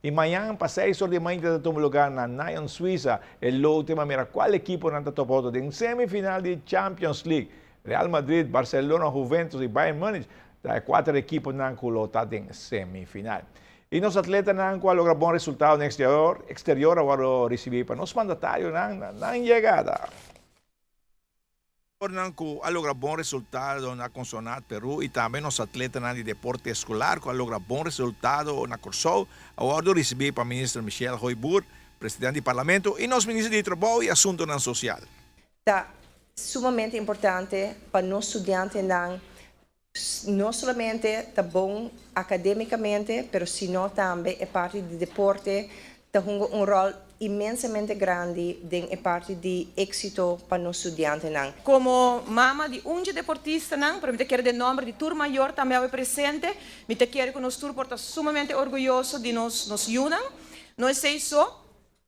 Y mañan pa 6 or di mainta ta tuma lugar na Nyon, Suiza, e lote pa mira cual ekiponan ta topa otro den semifinal di Champions League. Real Madrid, Barcelona, Juventus y Bayern Munich ta e cuater ekiponan cu lo ta den semifinal. Y nos atletanan cu a logra bon resultado den exterior, exterior a wordo ricibi pa nos mandatarionan na nan yegada. Nan cu a logra bon resultado na Consonat, Peru y tambe nos atletanan di deporte escolar cu a logra bon resultado na Corsou a wordo ricibi pa Minister Michelle Hooyboer, President di Parlamento y nos Minister di Trabou y Asuntonan Social. Ta sumamente importante pa nos studiantenan no solamente ta bon academicamente, pero sino tambe e parti di deporte ta hunga un rol inmensamente grandi den e parti di exito pa nos studiantenan. Como mama di un dje deportistanan, pero mi ta kere den nomber di tur mayor tambe awe presente, mi ta kere cu nos tur por ta sumamente orguyoso di nos nos yunan. No esey so,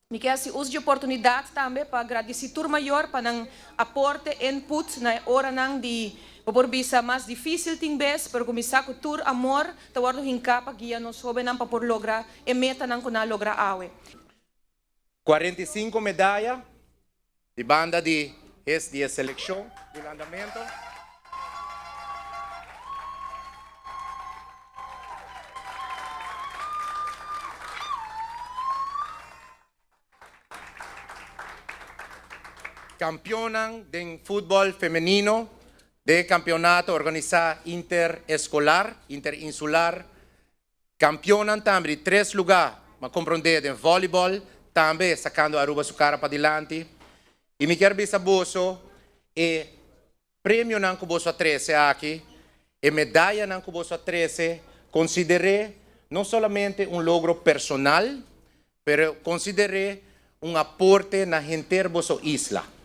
mi ke haci uso dje oportunidad tambe pa gradici tur mayor pa nan aporte, input, na e oranan di, bo por bisa, mas dificil tin bes, pero cu mi sa cu tur amor ta wordo hinca pa guia nos hobennan pa por logra e metanan cu nan a logra awe. 45 medaya di banda di es di e seleccion di landamento. Campeonnan den futbol femenino den e campeonato organisa interescolar, interinsular. Campeonnan tambe di tres luga, ma comprende den volleyball, tambe sacando Aruba su cara padilanti. Y mi kier bisa boso e premionan cu boso a trece aki, e medayanan cu boso a trece, consider'e no solamente un logro personal, pero consider'e un aporte na henter boso isla.